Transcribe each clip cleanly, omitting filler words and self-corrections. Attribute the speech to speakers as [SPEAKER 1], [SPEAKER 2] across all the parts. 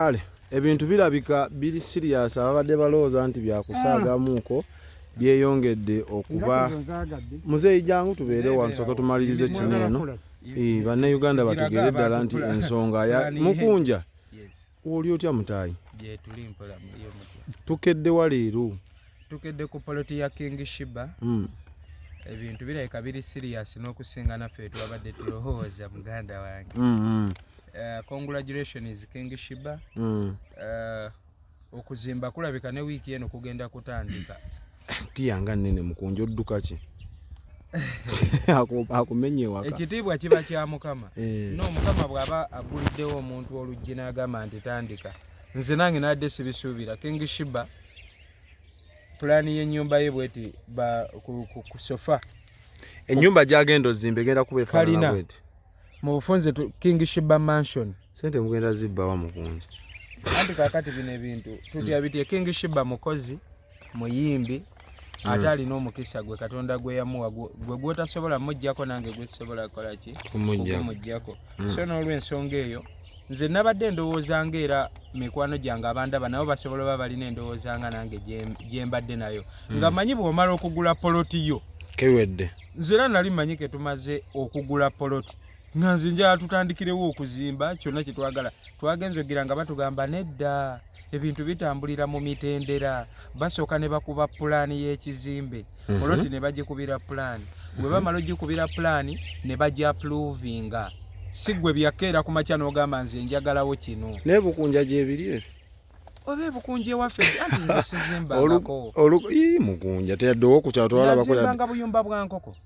[SPEAKER 1] Kale ebintu birabika biri serious, ababadde balowooza nti byakusaagamuuko byeyongedde okuba. Muzeeyi, jangu tubeere wansooka tumalirize kino eno. Bannayuganda bategeere ddala nti ensonga ya Mukunja. Oli otya mutaayi? Tukedde wa leero?
[SPEAKER 2] Tukedde ku poloti ya King Sheebah. Ebintu birabika biri serious n'okusinga naffe twabadde tulowooza, muganda wange. Congratulations, King Sheebah. Okuzimba kulabika ne wiiki eno kugenda kutandika.
[SPEAKER 1] Kiyanga nnene, Mukunja, odduka ki? Akumenye ewaka.
[SPEAKER 2] Ekitiibwa kiba kya Mukama. No Mukama bw'aba agguliddewo omuntu oluggi n'agamba nti tandika, nze nange nadde sibisuubira. King Sheebah pulaani y'ennyumba ye bweti ku sofa.
[SPEAKER 1] Ennyumba gyagenda ozimba egenda kuba efaanana bweti.
[SPEAKER 2] Mu bufunze King Sheebah Mansion.
[SPEAKER 1] Sente mugenda zibbawa, Mukunja?
[SPEAKER 2] Anti kakati bino ebintu tutya bitya? King Sheebah mukozi, muyimbi, ate alina omukisa gwe Katonda gwe yamuwa, gwe gwotasobola muggyako, nange gwe sisobola kukola ki? Okumugyako. So n'olwensonga eyo nze nabadde ndowooza nga era mikwano gyange abandaba nabo basobola oba balina endowooza nga nange gye mbadde nayo, nga manyi bw'omala okugula poloti yo
[SPEAKER 1] kewedde.
[SPEAKER 2] Nze era nali manyi ke tumaze okugula poloti nga nze njala tutandikirewo okuzimba kyonna kye twagala. Twagenza ogira nga batugamba nedda, ebintu bitambulira mu mitendera, basooka ne bakuba pulaani y'ekizimbe, poloti ne bagikubira pulaani. Bwe bamala ogikubira pulaani ne bagiapprovinga. Si ggwe byakkeera ku makya n'ogamba nze njagalawo kino.
[SPEAKER 1] Naye Bukunja gyebiri ebyo?
[SPEAKER 2] Oba ebukunja ewaffe, anti nze sizimbangako.
[SPEAKER 1] Ii, Mukunja teyadde owokukyalo twalabako.
[SPEAKER 2] Nazimbanga buyumba bwa nkoko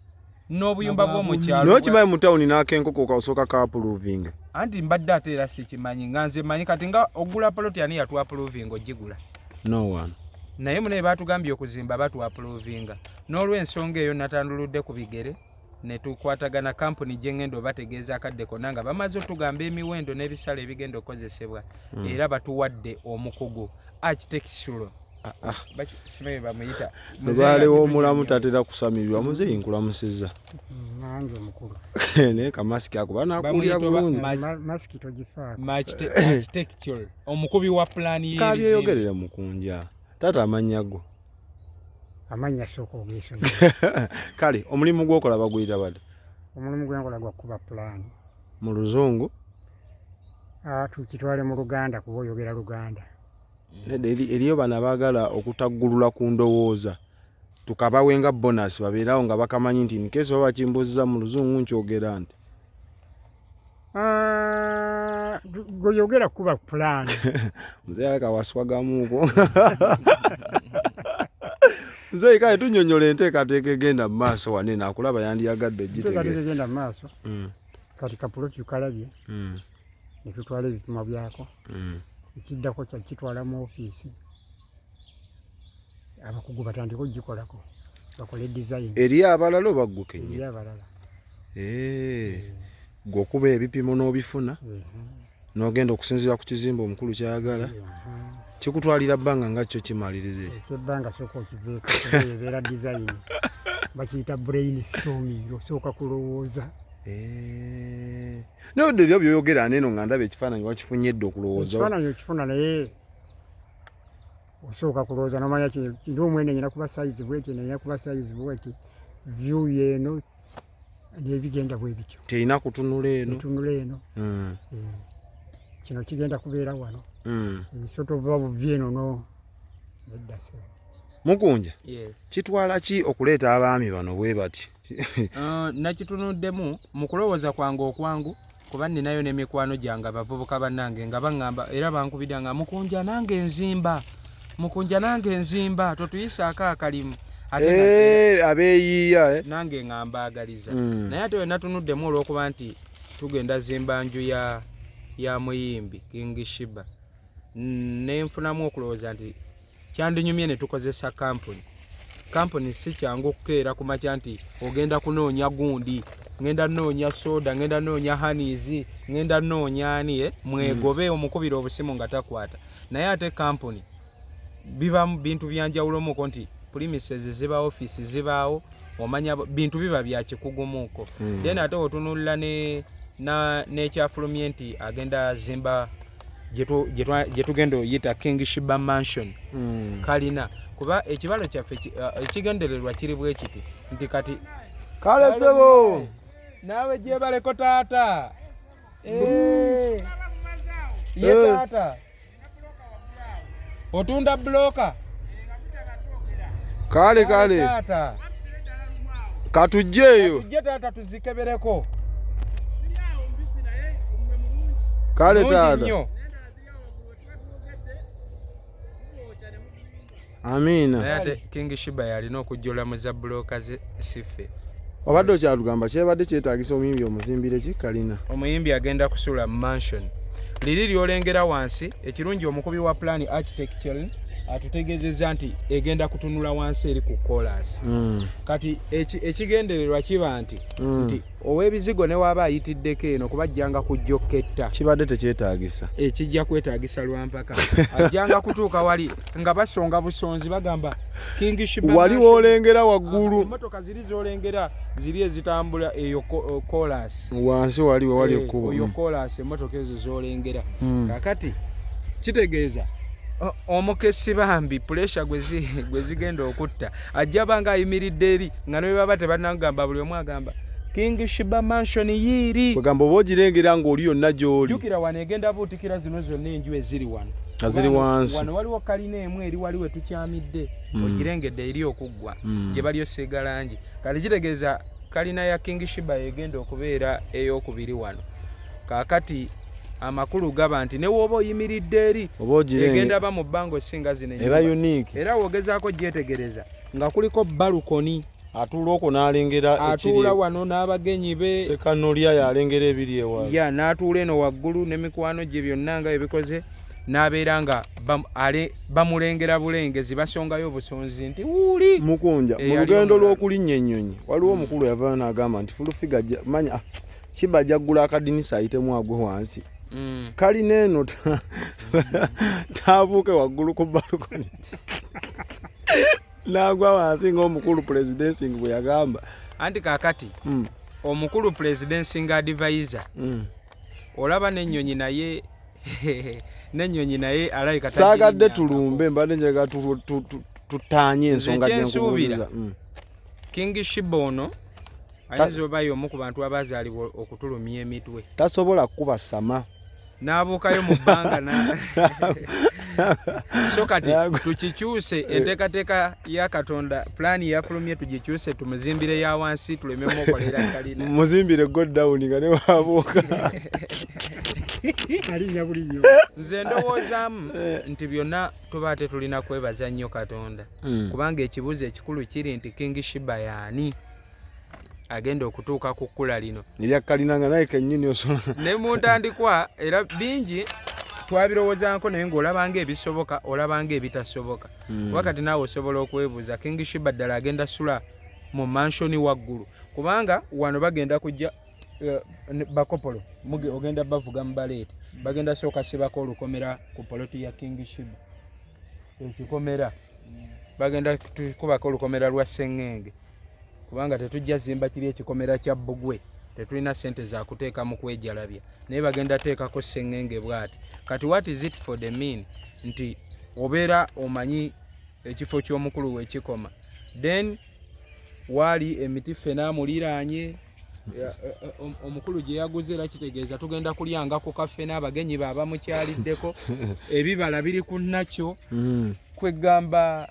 [SPEAKER 2] n'obuyumba bw'omukyalo.
[SPEAKER 1] Naye okimanyi mu tawuni n'akenkoko kasooka ka approvinga?
[SPEAKER 2] Anti mbadde ate era sikimanyi, nga nze manyi kati nga ogula poloti ani yatu approvinga ogigula?
[SPEAKER 1] No one.
[SPEAKER 2] Naye munaye batugambye okuzimba batu approvinga. N'olwensonga eyo natanduludde ku bigere ne tukwatagana kampuni gye ngenda obategeeza akadde konna nga bamaze otugamba emiwendo n'ebisale ebigenda okukozesebwa. Era batuwadde omukugu architectural. Simanyi bamuyita.
[SPEAKER 1] Lubaale w'omulamu tatera kusamirwa. Muzeeyi, nkulamusizza.
[SPEAKER 3] Nange omukulu.
[SPEAKER 1] Naye kamasiki ako banakuwulira bulungi.
[SPEAKER 3] Masiki togifaako.
[SPEAKER 2] Architectural omukubi wa pulaani y'ebizimbe.
[SPEAKER 1] Kabyeyogerera, Mukunja. Taata, amannya go?
[SPEAKER 3] Amannya sooka ogeesonyi.
[SPEAKER 1] Kale omulimu gwokola baguyita bati?
[SPEAKER 3] Omulimu gwenkola gwa kukuba pulaani.
[SPEAKER 1] Mu Luzungu?
[SPEAKER 3] Ah, tukitwale mu Luganda kuba oyogera Luganda.
[SPEAKER 1] Nedda, eriyo bano abaagala okutaggulula ku ndowooza, tukabawe nga bonus, babeerawo nga bakamanyi nti in case oba bakimbuuziza mu Luzungu nkyogera nti.
[SPEAKER 3] Ah, gwe kuba pulaani.
[SPEAKER 1] Muzeeyi aleka waswagamuuko. Muzeeyi, kale tunnyonnyola enteekateeka egenda mu maaso wanene, akulaba yandiyagadde
[SPEAKER 3] enteekateeka
[SPEAKER 1] ogitegeera.
[SPEAKER 3] Egenda mu maaso, kati kapuloti tukalabye ne tutwala ebipimo byako. Ekiddako kya kitwala mu ofiisi, abakugu batandike okugikolako, bakole design.
[SPEAKER 1] Eriyo abalala oba ggwe kennyini?
[SPEAKER 3] Eri abalala.
[SPEAKER 1] Eh, gwe okuba ebipimo n'obifuna n'ogenda okusinziira ku kizimbe omukulu kyayagala, kikutwalira bbanga nga kyo kimaliriza ekyo?
[SPEAKER 3] Ekyebbanga sooka okiveeko, kuba ebeera design, bakiyita brain storming, osooka kulowooza.
[SPEAKER 1] Eh. Naye odde eryo byoyogera neeno nga ndaba ekifaananyi wakifunye dda okulowooza.
[SPEAKER 3] Ekifaananyi okifuna, naye osooka kulowooza nomanya room eno erina kuba size bweti, eno erina kuba size bweti, view yeeno nebigenda bwe bityo.
[SPEAKER 1] Terina kutunula eno.
[SPEAKER 3] Etunula eno. Kino kigenda kubeera wano. Ebisoto buba buvi eno no nedda se.
[SPEAKER 1] Mukunja,
[SPEAKER 2] Yes.
[SPEAKER 1] kitwala ki okuleeta abaami bano bwe bati?
[SPEAKER 2] Nakitunuddemu mu kulowooza kwange okwangu, kuba nninayo n'emikwano gyange abavubuka bannange nga baŋŋamba era bankubidda nga, "Mukunja, nange nzimba, Mukunja, nange nzimba, totuyisaako akalimu." Ate
[SPEAKER 1] Eh, abeeyiiya, eh?
[SPEAKER 2] Nange nga mbaagaliza. Naye ate we natunuddemu olw'okuba nti tugenda zimba nju ya muyimbi King Sheebah, nenfunamu okulowooza nti kyandinyumye ne tukozesa kampuni. Kampuni si kyangu okukeera ku makya nti ogenda kunoonya gundi, ngenda noonya soda, ngenda noonya hanizi, ngenda noonya ani, eh? Mwegobe omukubira obusimu nga takwata. Naye ate kampuni biba bintu byanjawulomuko nti premises ziba, office zibaawo, omanya bintu biba bya kikugumuko. Then ate otunulira n'ekyafulumye nti agenda zimba Gye tugenda oyita King Sheeba Mansion. Kalina kuba ekibalo kyaffe ekigendererwa kiri bwe kiti nti kati
[SPEAKER 1] Kale sebo.
[SPEAKER 2] Naawe gyebaleko taata. Eh. Ye taata otunda buloka?
[SPEAKER 1] Kale kale.
[SPEAKER 2] Taata.
[SPEAKER 1] Katujjeeyo.
[SPEAKER 2] Tujje taata tuzikebereko.
[SPEAKER 1] Kale
[SPEAKER 2] Bulungi
[SPEAKER 1] taata.
[SPEAKER 2] nnyo.
[SPEAKER 1] Amiina.
[SPEAKER 2] Naye ate King Sheeba yalina okujjola mu za buloka ze siffe.
[SPEAKER 1] Obadde okyalugamba kyebadde kyetaagisa omuyimbi omuzimbire ki kalina?
[SPEAKER 2] Omuyimbi agenda kusula mu mansion liri lyolengera wansi. Ekirungi omukubi wa plan architecture atutegeezezza nti egenda kutunula wansi eri ku kolas. Kati ekigendererwa kiba nti nti ow'ebizigo ne waaba ayitiddeko eno kuba ajjanga kujjoketta.
[SPEAKER 1] Kibadde tekyetaagisa.
[SPEAKER 2] Ekijja kwetaagisa lwampaka ajjanga kutuuka wali nga basonga busonzi bagamba King Sheeba
[SPEAKER 1] Wali
[SPEAKER 2] Mansion.
[SPEAKER 1] woolengera waggulu.
[SPEAKER 2] Emmotoka ziri zolengera ziri ezitambula eyo kolas.
[SPEAKER 1] Wansi wali wewali ekkubo.
[SPEAKER 2] Oyo kolas, emmotoka ezo zolengera. Kakati kitegeeza omukesi bambi pressure gwe zigenda okutta ajja banga ayimiridde eri nga ne bwe baba tebannagamba buli omu agamba King Sheeba Mansion yiiri.
[SPEAKER 1] Kwegamba oba ogirengera ng'oli yonna gy'oli.
[SPEAKER 2] Jjukira wano egenda buutikira zino zonna enju eziri wano.
[SPEAKER 1] Nga ziri
[SPEAKER 2] Wano-
[SPEAKER 1] wansi.
[SPEAKER 2] Wano waliwo kalina emu eri wali we tukyamidde. Ogirengedde eri okuggwa gye bali osiiga langi. Kati kitegeeza kalina ya King Sheeba egenda okubeera ey'okubiri wano. Kaakati amakulu gaba nti ne w'oba oyimiridde eri
[SPEAKER 1] Oba ogirenge-
[SPEAKER 2] egenda ba mu bbanga osinga zino
[SPEAKER 1] Eba
[SPEAKER 2] ennyumba.
[SPEAKER 1] unique.
[SPEAKER 2] Era w'ogezaako gyetegereza nga kuliko balcony.
[SPEAKER 1] Atuula okwo n'alengera ekiri
[SPEAKER 2] Atuula wano n'abagenyi be.
[SPEAKER 1] Sekanolya y'alengera ebiri ewala.
[SPEAKER 2] Ya, n'atuula eno waggulu ne mikwano gye byonna nga ebikoze n'abeera nga bamulengera bulengezi, basongayo obusonzi nti wuuli.
[SPEAKER 1] Mukunja, mu
[SPEAKER 2] Eyali
[SPEAKER 1] lugendo
[SPEAKER 2] omulala.
[SPEAKER 1] lw'okulinnya ennyonyi waliwo omukulu yavaayo n'agamba nti full figure manya, Sheeba ajja kugula akadinisa ayitemu agwe wansi. Kalina eno taabuuke waggulu ku balcony n'agwa wansi ng'omukulu Presidencing bwe yagamba.
[SPEAKER 2] Anti kaakati omukulu Presidencing advisor olaba n'ennyonyi naye n'ennyonyi naye alabika
[SPEAKER 1] Saagadde
[SPEAKER 2] tagirinnyangako.
[SPEAKER 1] Tulumbe, mbadde njagala tutaanye ensonga
[SPEAKER 2] Nze
[SPEAKER 1] gye
[SPEAKER 2] kyensuubira,
[SPEAKER 1] nkubuuziza.
[SPEAKER 2] King Sheeba ono ayinza oba y'omu ku bantu abazaalibwa okutulumya emitwe.
[SPEAKER 1] Tasobola kukuba sama.
[SPEAKER 2] N'abuukayo mu bbanga na so kati tukikyuse enteekateeka ya Katonda pulaani yafulumye tugikyuse tumuzimbire ya wansi tuleme mukolera kalina.
[SPEAKER 1] Muzimbire go down nga ne wabuuka.
[SPEAKER 3] Alinnya bulinnyo.
[SPEAKER 2] Nze ndowoozaamu nti byonna tuba tetulina kwebaza nnyo Katonda kubanga ekibuuzo ekikulu kiri nti King Sheeba yaani agenda okutuuka ku kkula lino
[SPEAKER 1] Erya kalina nga naye kennyini osobola.
[SPEAKER 2] Ne mu ntandikwa era bingi twabirowoozanko naye ng'olabanga ebisoboka olabanga ebitasoboka. Kuba kati naawe osobola okwebuuza King Sheeba ddala agenda sula mu mansion waggulu kubanga wano bagenda kujja bakopolo ogenda bavuga mu baleete bagenda sooka sibako olukomera ku poloti ya King Sheeba ekikomera bagenda kubako olukomera lwa sseŋŋenge kubanga tetujja zimba kiri ekikomera kya bbugwe tetulina ssente za kuteeka mu kwejalabya naye bagenda teekako sseŋŋenge bw'ati. Kati what is it for the mean nti obeera omanyi ekifo ky'omukulu wekikoma then waali emiti ffena amuliraanye omukulu gye yaguze era kitegeeza tugenda kulyanga ku kaffena abagenyi be abamukyaliddeko ebibala biri ku nakyo. Kwegamba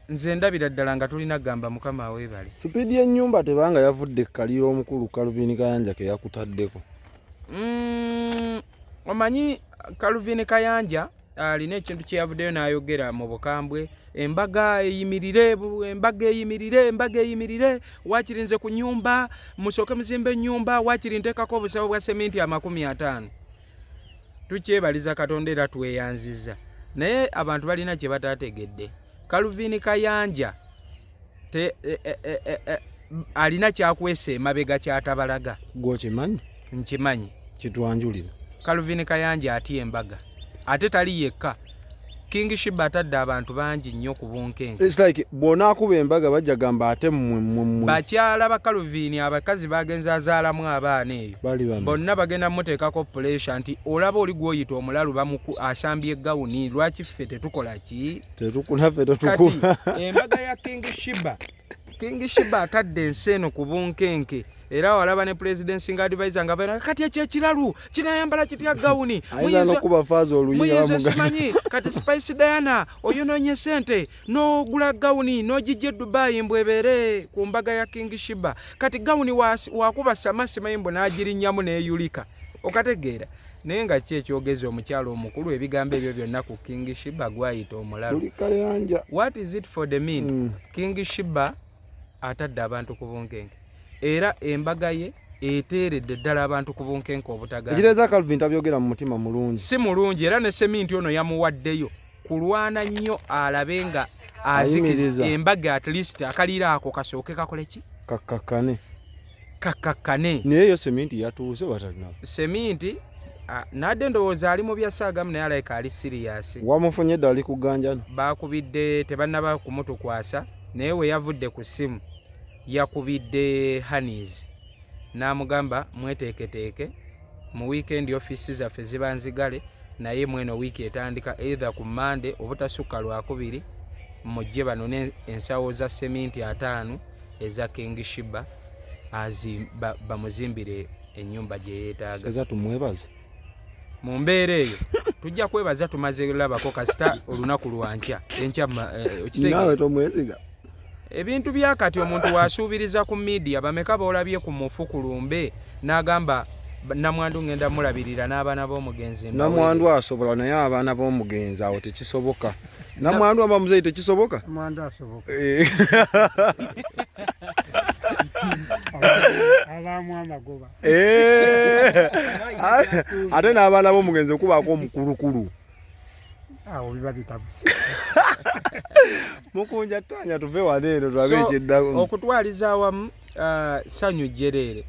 [SPEAKER 2] nze ndabira ddala nga tulina kugamba Mukama aweebale.
[SPEAKER 1] Sipiidi y'ennyumba tebanga yavudde ekkalira omukulu Calvin Kayanja ke yakutaddeko.
[SPEAKER 2] Omanyi Calvin Kayanja alina ekintu kye yavuddeyo n'ayogera mu bukambwe embaga eyimirire embaga eyimirire embaga eyimirire waakiri nze ku nnyumba musooke muzimbe ennyumba waakiri nteekako obusawo bwa seminti 50. Tukyebaliza Katonda era tweyanziza naye abantu balina kye bataategedde. Calvin Kayanja alina kyakwesa emabega kyatabalaga.
[SPEAKER 1] Gwe okimanyi?
[SPEAKER 2] Nkimanyi.
[SPEAKER 1] Kitwanjulira.
[SPEAKER 2] Calvin Kayanja atya embaga ate tali yekka. King Sheebah atadde abantu bangi nnyo ku bunkenke.
[SPEAKER 1] It's like bw'onaakuba embaga bajja gamba ate mmwe mmwe mmwe.
[SPEAKER 2] Bakyala ba Calvin abakazi bagenze azaalamu abaana eyo.
[SPEAKER 1] Bali bameka?
[SPEAKER 2] Bonna bagenda muteekako pressure nti olaba oli gw'oyita omulalu bamuku asambye gawuni lwaki ffe tetukola ki?
[SPEAKER 1] Tetukunaffe tetukuba.
[SPEAKER 2] Kati embaga ya King Sheebah, King Sheebah atadde ensi eno ku bunkenke. Era walaba ne presidency nga advisor nga bana kati ekyo ekiralu kinayambala kitya gawuni
[SPEAKER 1] ayinza n'okuba faaza oluyinga
[SPEAKER 2] muyinza simanyi kati Spice Diana oyonoonye sente n'ogula gawuni n'ogijja e Dubai mbu ebeere ku mbaga ya King Sheebah kati gawuni wakuba sama simanyi mbu n'agirinnyamu n'eyulika okategeera naye nga ki ekyogeza omukyalo omukulu ebigambo ebyo byonna ku King Sheebah gwayita omulalu. What is it for the mean? King Sheebah atadde abantu ku bunkenke era embaga ye eteeredde ddala abantu ku bunkenke obutagala.
[SPEAKER 1] Ekitegeeza Calvin tabyogera mu mutima mulungi.
[SPEAKER 2] Si mulungi era ne seminti ono yamuwaddeyo kulwana nnyo alabe nga azikiza embaga at least akalira ako kasooke kakole ki?
[SPEAKER 1] Kakkakkane.
[SPEAKER 2] Kakkakkane.
[SPEAKER 1] Naye yo seminti yatuuse batalina.
[SPEAKER 2] Seminti nadde ndowooza ali mu byasaagamu naye alabika ali serious.
[SPEAKER 1] Wamufunye dda ali ku ganjano.
[SPEAKER 2] Baakubidde tebannaba kumutukwasa naye we yavudde ku ssimu yakubidde Hanis n'amugamba mweteeketeeke mu weekend ofiisi zaffe ziba nzigale naye mweno wiiki etandika either ku Monday obutasukka Lwakubiri mujje banone ensawo za seminti 5 eza King Sheebah bamuzimbire ennyumba gye yeetaaga.
[SPEAKER 1] Eza tumwebaze
[SPEAKER 2] mu mbeera eyo tujja kwebaza tumaze labako kasita olunaku lwankya enkya
[SPEAKER 1] naawe tomwesiga
[SPEAKER 2] ebintu bya kati omuntu wasuubiriza ku media bameka boolabye ku mufu ku lumbe n'agamba namwandu ngenda mulabirira n'abaana b'omugenzi.
[SPEAKER 1] Namwandu asobola naye abaana b'omugenzi awo tekisoboka. Namwandu amba muzeeyi tekisoboka?
[SPEAKER 3] Namwandu asoboka. Abaamu amagoba.
[SPEAKER 1] Ate n'abaana b'omugenzi okubaako omukulukulu.
[SPEAKER 3] Awo biba bitabuse.
[SPEAKER 1] Mukunja ttanya tuve wano eno tulabe ekiddako.
[SPEAKER 2] Okutwaliza awamu ssanyu jjereere.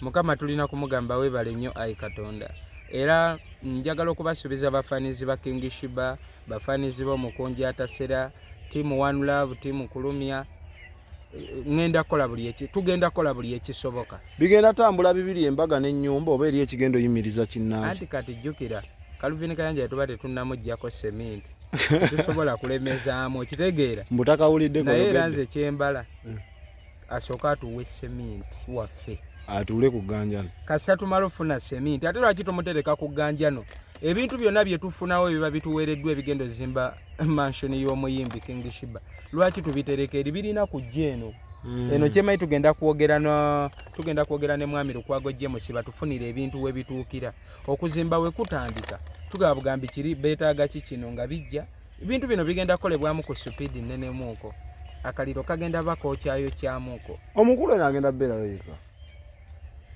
[SPEAKER 2] Mukama tulina kumugamba weebale nnyo ayi Katonda. Era njagala okubasuubiza bafanizi ba King Sheebah, bafanizi b'omukunja atasera, team One Love, team Kulumya, ngenda kukola buli eki tugenda kukola buli ekisoboka.
[SPEAKER 1] Bigenda tambula bibiri embaga n'ennyumba oba eri ekigendo yimiriza kinnansi.
[SPEAKER 2] Anti kati jjukira Calvin Kayanja tuba tetunnamuggyako seminti tusobola kulemezaamu okitegeera.
[SPEAKER 1] Mbutakawulidde
[SPEAKER 2] naye era nze kyembala asooka atuwe seminti waffe
[SPEAKER 1] atuule ku gganjano.
[SPEAKER 2] Kasita tumala ofuna seminti ate lwaki tumutereka ku gganjano? Ebintu byonna bye tufunawo ebiba bituweereddwa ebigendo zimba mansion y'omuyimbi King Sheebah lwaki tubitereka eri birina kujja eno. Eno kyemanyi tugenda kwogera no tugenda kwogera ne Mwami Lukwago James batufunire ebintu we bituukira okuzimba we kutandika tugaba bugambi kiri beetaaga ki kino nga bijja ebintu bino bigenda kukolebwamu ku supiidi nnenemuuko akaliro kagenda bakookyayo kyamuuko.
[SPEAKER 1] Omukulu eno agenda beerayo yekka.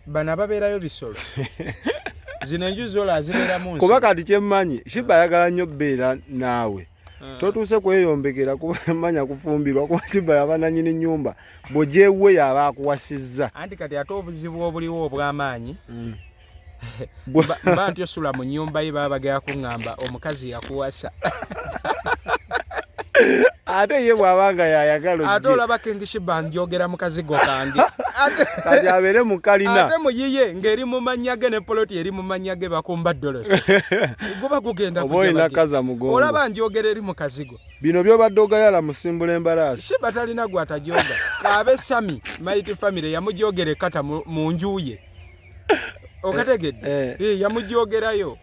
[SPEAKER 2] Bano ababeerayo bisolo zino enju zola zibeeramu
[SPEAKER 1] nsi. Kuba kati kyemmanyi Sheebah ayagala nnyo beera naawe. Totuuse kweyombekera kumanya kufumbirwa kuba Sheebah yaba nannyini nnyumba bw'ogyewe yaba akuwasizza.
[SPEAKER 2] Anti kati ate obuzibu obuliwo obw'amaanyi mba nti osula mu nnyumba ye baba bagenda kuŋŋamba omukazi yakuwasa.
[SPEAKER 1] Ate ye bw'aba nga yayagala
[SPEAKER 2] ate olaba King Sheebah njogera mu kazigo kange.
[SPEAKER 1] Kati abeere mu kalina.
[SPEAKER 2] Ate muyiye ng'eri mu mannya ge ne poloti eri mu mannya ge bakumba ddolosi. Guba gugenda
[SPEAKER 1] oba olina kaza mugongo.
[SPEAKER 2] Olaba njogera eri mu kazigo.
[SPEAKER 1] Bino by'obadde ogayala musimbula embalaasi.
[SPEAKER 2] Sheebah talina gw'atajooga. Kaabe Sami Mighty Family yamujogera ekkata mu nju ye. Okategedde? Yamujogerayo.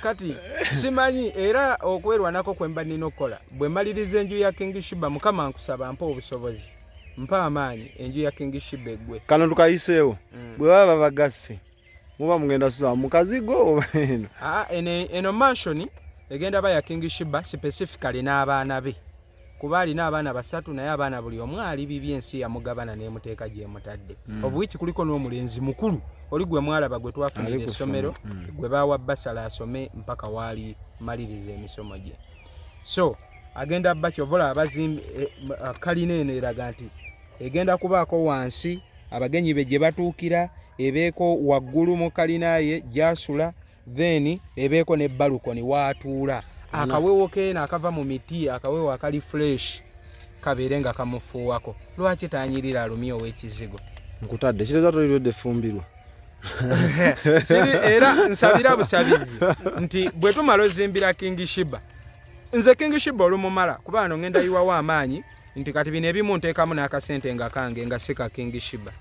[SPEAKER 2] Kati simanyi era okwerwanako kwe mba nnina okukola bwe mmaliriza enju ya King Sheebah Mukama nkusaba mpa obusobozi mpa amaanyi enju ya King Sheebah eggwe.
[SPEAKER 1] Kano tukayiseewo bwe baba babagasse muba mugenda susaba mu kazigo oba eno?
[SPEAKER 2] Eno mansion egenda ba ya King Sheebah specifically n'abaana be kuba alina abaana basatu naye abaana buli omu ali bibi ensi yamugabana n'emuteeka gy'emutadde. Of which kuliko n'omulenzi mukulu oli gwe mwalaba gwe twafunira essomero gwe baawa basala asome mpaka waali maliriza emisomo gye. So agenda bba kyovola abazimbi kalina eno eraga nti egenda kubaako wansi abagenyi be gye batuukira ebeeko waggulu mu kalina ye gy'asula then ebeeko ne balcony waatuula. Akawewo keena akava mu miti, akawewo akali fresh kabeere nga kamufuuwako. Lwaki tanyirira alumye ow'ekizigo?
[SPEAKER 1] Nkutadde kireza tolirwedde fumbirwa.
[SPEAKER 2] Siri era nsabira busabizi nti bwe tumala ozimbira King Shiba, nze King Shiba olumumala kuba wano ngenda yiwawo amaanyi nti kati bino ebimu nteekamu n'akasente nga kange nga si ka King Shiba.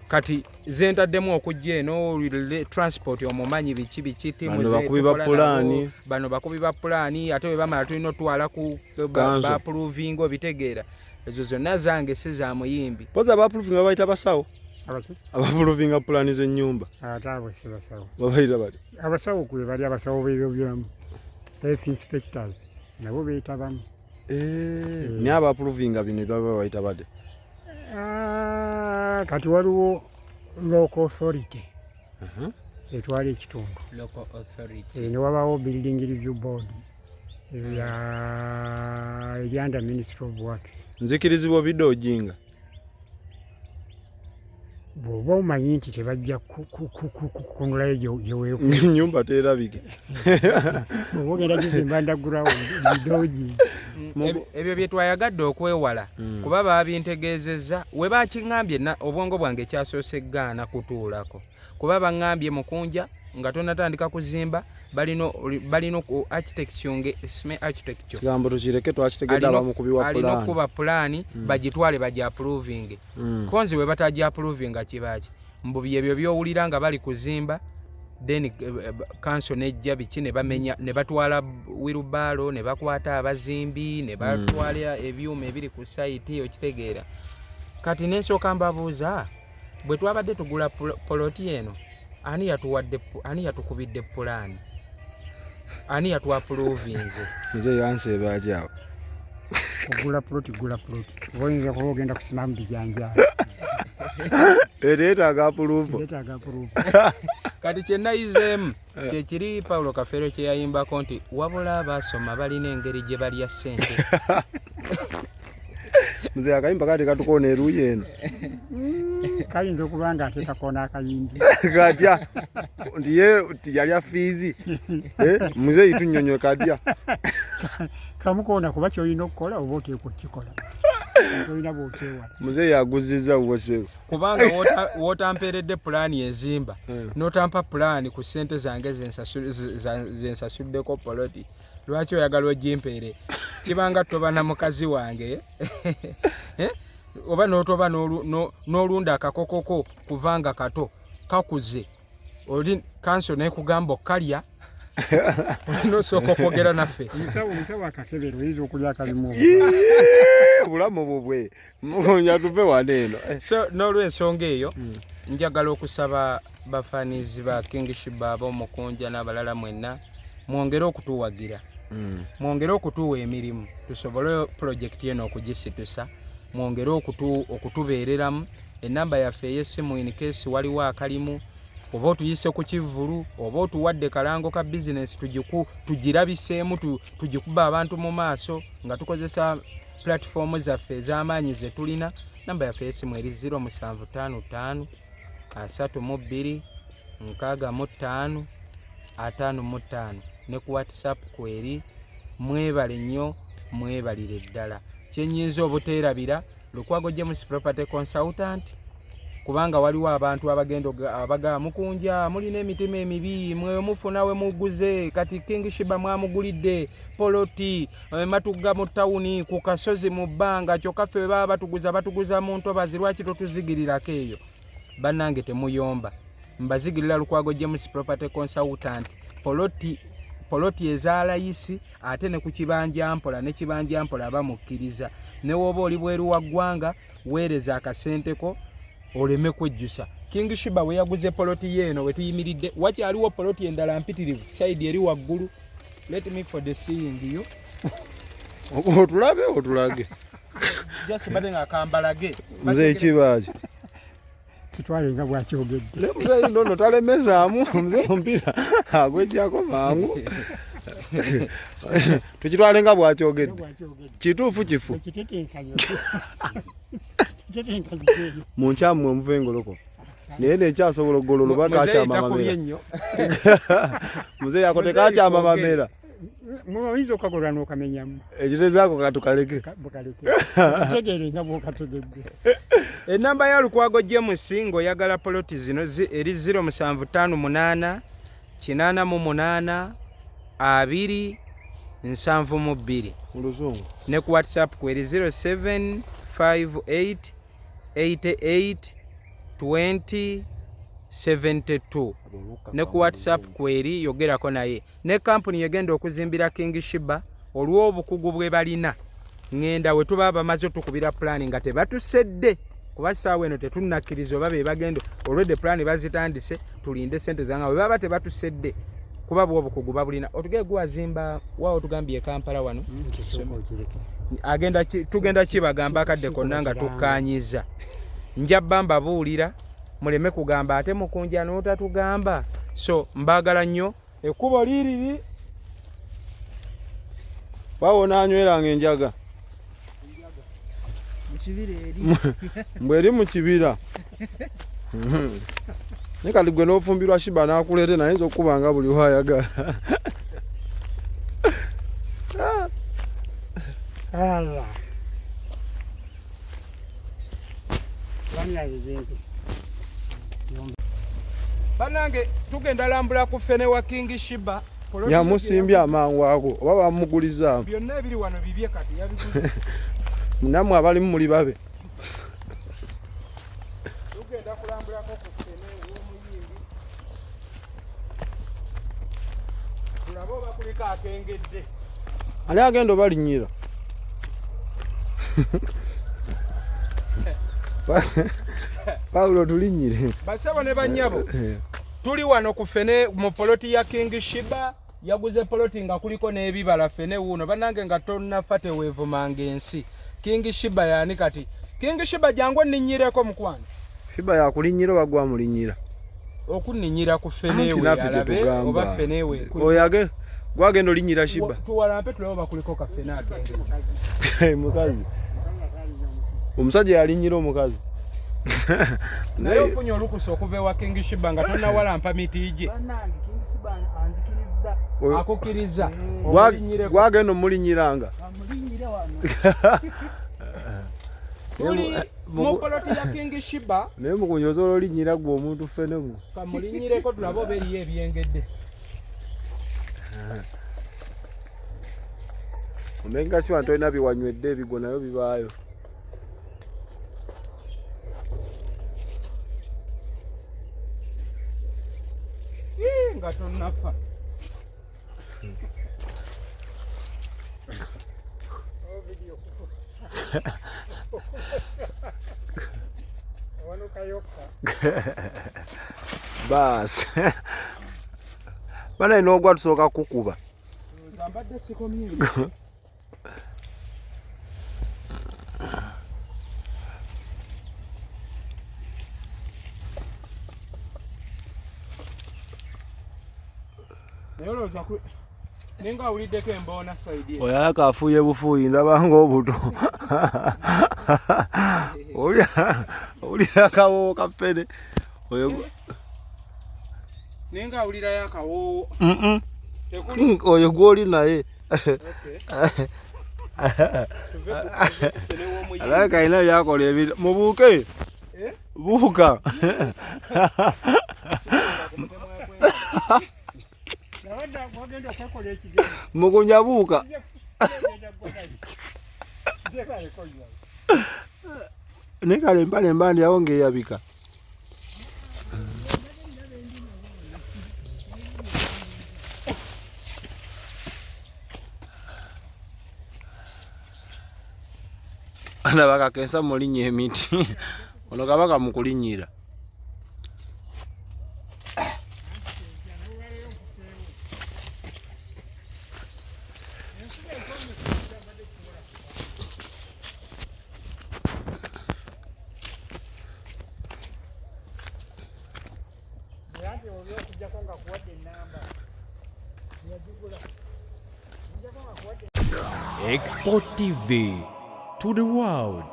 [SPEAKER 2] Kati zentaddemu okujja eno transport omumanyi biki biki timu
[SPEAKER 1] Bano bakubi ba
[SPEAKER 2] zetukola
[SPEAKER 1] pulaani.
[SPEAKER 2] nabo, bano bakubi ba pulaani, ate bwe bamala tulina otwala ku
[SPEAKER 1] Kanso.
[SPEAKER 2] ba approvinga, obitegeera. Ezo zonna zange si za muyimbi.
[SPEAKER 1] Poza aba approvinga babayita basawo.
[SPEAKER 3] Abaki?
[SPEAKER 1] Aba approvinga pulaani z'ennyumba.
[SPEAKER 3] Ate abo si basawo.
[SPEAKER 1] Babayita bati.
[SPEAKER 3] Abasawo kwe bali abasawo b'ebyobulamu, health inspectors, nabo beetabamu.
[SPEAKER 1] Naye aba approvinga bino baba babayita bate?
[SPEAKER 3] Kati waliwo local authority etwala ekitundu.
[SPEAKER 2] Local authority.
[SPEAKER 3] Ne wabaawo building review board eri under Ministry of Works.
[SPEAKER 1] Nzikirizibwa obidojinga.
[SPEAKER 3] Bw'oba omanyi nti tebajja kukunulayo gye weekuuma.
[SPEAKER 1] Ennyumba teerabike.
[SPEAKER 3] Bw'oba ogenda gizimba underground, bidogi.
[SPEAKER 2] Ebyo bye twayagadde okwewala, kuba baabintegeezezza we bakiŋŋambye obwongo bwange kyasoose gaana kutuulako, kuba baŋŋambye mukunja nga tonatandika kuzimba balina ku architecture nge sme architecture.
[SPEAKER 1] Kigambo tukireke, twakitegedde abamukubi wa
[SPEAKER 2] Alina
[SPEAKER 1] pulaani.
[SPEAKER 2] okuba pulaani bagitwale bagi approving. Konzi bwe batagi approvinga kibaki mbu byebyo by'owulira nga bali kuzimba, then council nejja biki ne bamenya ne batwala wheelbarrow ne bakwata abazimbi ne batwala ebyuma ebiri ku site, okitegeera. Kati nensooka mbabuuza, bwe twabadde tugula poloti eno, ani yatuwadde ani yatukubidde pulaani, ani yatuapprovinze?
[SPEAKER 1] Nze yanseebaaki awo.
[SPEAKER 3] Kugula ploti, gula ploti, oba oyinza kuba ogenda kusimamu bijanjaalo.
[SPEAKER 1] Ereetaaga approval.
[SPEAKER 3] Yeetaaga approval.
[SPEAKER 2] Kati kye nayizeemu kyekiri Paulo Kafeero kye yayimbako nti wabula abaasoma balina engeri gye balya ssente.
[SPEAKER 1] Mzee akayimba kati katukoona eruuyi eno.
[SPEAKER 3] Kayinza okuba nga ate kakoona akayimbi.
[SPEAKER 1] Katya nti ye nti yalya fiizi. Muzeeyi tunnyonnyola katya.
[SPEAKER 3] Kamukoona kuba ky'olina okukola oba oteekwa okukikola, tolina bw'okyewala.
[SPEAKER 1] Muzeeyi aguzizza buwosero.
[SPEAKER 2] Kubanga w'otampeeredde pulaani ezimba, n'otampa pulaani ku ssente zange zensasuddeko poloti, lwaki oyagala ogimpeere? Kibanga toba na mukazi wange. Oba n'otoba n'olunda akakokoko kuvanga kato kakuze, oli kanso nekugamba okkalya, olina osooka okwogera naffe.
[SPEAKER 3] Omusawo akakebera oyinza okulya akalimu.
[SPEAKER 1] Obulamu bubwe mugonya tuve wano eno.
[SPEAKER 2] So n'olwensonga eyo njagala okusaba bafanizi ba King Shiba ab'omukunja n'abalala mwenna mwongere okutuwagira, mwongere okutuwa emirimu tusobole pulojekiti eno okugisitusa, mwongere okutubeereramu. Enamba yaffe ey'essimu in case waliwo akalimu oba otuyise ku kivvulu oba otuwadde kalango ka bizinesi tugirabiseemu, tugikuba abantu mu maaso nga tukozesa pulatifomu zaffe ez'amaanyi ze tulina. Namba yaffe ey'essimu eri 0755 32 65 55, ne ku WhatsApp kweri. Mwebale nnyo, mwebalire ddala. Kyenyinza obuteerabira Lukwago James Property Consultant, kubanga waliwo abantu abagenda abagamba mukunja mulina emitima emibi, mwe mufuna we muguze. Kati King Shiba mwamugulidde poloti Matugga mu tawuni ku kasozi mu bbanga, kyokka ffe bwe baba batuguza batuguza mu ntobazi, lwaki totuzigirirako eyo? Bannange temuyomba, mbazigirira Lukwago James Property Consultant, poloti eza layisi ate ne ku kibanja mpola ne kibanja mpola bamukkiriza. Ne woba oli bweru wa ggwanga weereza akasenteko oleme kwejjusa. King Shiba we yaguze poloti ye eno we tuyimiridde wakyaliwo poloti endala mpitirivu sayidi eri waggulu. Let me for the seeing you.
[SPEAKER 1] Otulabe otulage.
[SPEAKER 2] Just bade nga kambalage.
[SPEAKER 1] Mzee kibaaki.
[SPEAKER 3] Kitwale nga bwakyogedde.
[SPEAKER 1] Ne muzeeyi ndono talemezaamu, muzeeyi omupiira agwejjako mangu. Tukitwale nga bwakyogedde. Kituufu kifu. Mu nkyamu mwe muva engoloko. Naye nekyasobola okugololo oba
[SPEAKER 2] Muzeeyi
[SPEAKER 1] kakyama
[SPEAKER 2] takubye
[SPEAKER 1] mamera.
[SPEAKER 2] nnyo.
[SPEAKER 1] Muzeeyi ako
[SPEAKER 2] Muzeeyi
[SPEAKER 1] tekakyama
[SPEAKER 2] kwogera.
[SPEAKER 1] mamera.
[SPEAKER 3] Oyinza okagolola n'okamenyamu.
[SPEAKER 1] Ekitezaako katukaleke.
[SPEAKER 3] Bukaleke. Tegeere nga bw'okategedde.
[SPEAKER 2] Ennamba ya Lukwago James ng'oyagala poloti zino eri 0758 88 2 72.
[SPEAKER 1] Mu luzungu.
[SPEAKER 2] Ne ku WhatsApp kweri 0758 88 20 72. Ne ku WhatsApp kweri yogerako naye. Ne kampuni yegenda okuzimbira King Sheebah olw'obukugu bwe balina. Ngenda we tuba bamaze otukubira pulaani nga tebatusedde kuba ssaawa eno tetunnakkiriza oba be bagenda olwedde pulaani bazitandise tulinde ssente zanga bwe baba tebatusedde kuba bwe obukugu babulina. Otugee gwazimba wa otugambye e Kampala wano? Agenda tugenda kibagamba akadde konna nga tukkaanyiza. Nja bba mbabuulira muleme kugamba ate mukunja n'otatugamba. So mbaagala nnyo.
[SPEAKER 1] Ekkubo liiriri. Bawo n'anyweranga enjaga. Mbu eri mu kibira. Naye kati gwe n'ofumbirwa Sheebah n'akuleete naye nza okukuba nga buli w'ayagala.
[SPEAKER 3] Allah.
[SPEAKER 2] Bannange tugenda lambula ku ffene wa King Sheebah.
[SPEAKER 1] Yamusimbye amangu ago oba bamugulizaamu.
[SPEAKER 2] Byonna ebiri wano bibye kati yabiguze.
[SPEAKER 1] Nammwe abalimu muli babe.
[SPEAKER 2] Tugenda kulambulako ku ffene w'omuyimbi. Tulabe oba kuliko akengedde.
[SPEAKER 1] Ani agenda obalinnyira? Paulo tulinnyire.
[SPEAKER 2] Basebo ne bannyabo. Tuli wano ku ffene mu poloti ya King Sheebah. Yaguze poloti nga kuliko n'ebibala ffene wuuno. Bannange nga tonnafa teweevumanga ensi. King Sheebah yaani kati? King Sheebah jangu onninnyireko mukwano.
[SPEAKER 1] Sheebah yakulinnyira oba gwamulinnyira?
[SPEAKER 2] Okunninnyira ku ffene
[SPEAKER 1] Anti
[SPEAKER 2] we
[SPEAKER 1] naffe
[SPEAKER 2] alabe
[SPEAKER 1] tetugamba.
[SPEAKER 2] oba ffene we.
[SPEAKER 1] Oyage gwagenda olinnyira Sheebah.
[SPEAKER 2] Tuwalampe tulabe oba kuliko ka ffene akengedde.
[SPEAKER 1] Mukazi. Omusajja yalinnyira omukazi.
[SPEAKER 2] Naye ofunye olukusa okuva ewa King Sheebah nga tonnawalampa miti gye.
[SPEAKER 4] Bannange King Sheebah anzikiriza.
[SPEAKER 2] Akukkiriza. Omulinnyireko.
[SPEAKER 1] Gwagenda omulinnyiranga.
[SPEAKER 4] Amulinnyire wano.
[SPEAKER 2] Tuli mu poloti ya King Sheebah.
[SPEAKER 1] Naye mukunja osobola olinnyira ggwe omuntu ffene gwe.
[SPEAKER 2] Kamulinnyireko tulabe oba eriyo ebyengedde.
[SPEAKER 1] Omenga si wantu olina byewanywedde ebigwo nayo bibaayo.
[SPEAKER 2] Ii, nga tonnafa.
[SPEAKER 1] Baasi. Bana n'ogwa tusooka kukuba.
[SPEAKER 2] Mbadde sikomye. Naye olowooza ku naye nga awuliddeko emboona sayidi eno.
[SPEAKER 1] Oyo alaka afuuye bufuuyi ndaba ng'obuto. Owulira akawoowo ka ffene. Oyo
[SPEAKER 2] Naye nga awulirayo akawoowo. Tekuli.
[SPEAKER 1] Oyo gw'oli naye.
[SPEAKER 2] Okay. Tuve ku ffene w'omuyimbi.
[SPEAKER 1] Alabika alina by'akola ebintu. Mubuuke.
[SPEAKER 2] Eh?
[SPEAKER 1] Buuka. Mukunja buuka. Naye kale empale mba ndi awo ng'eyabika. Alaba kakensa mulinnya emiti. Ono kabaka mu kulinnyira.
[SPEAKER 5] Export TV to the world.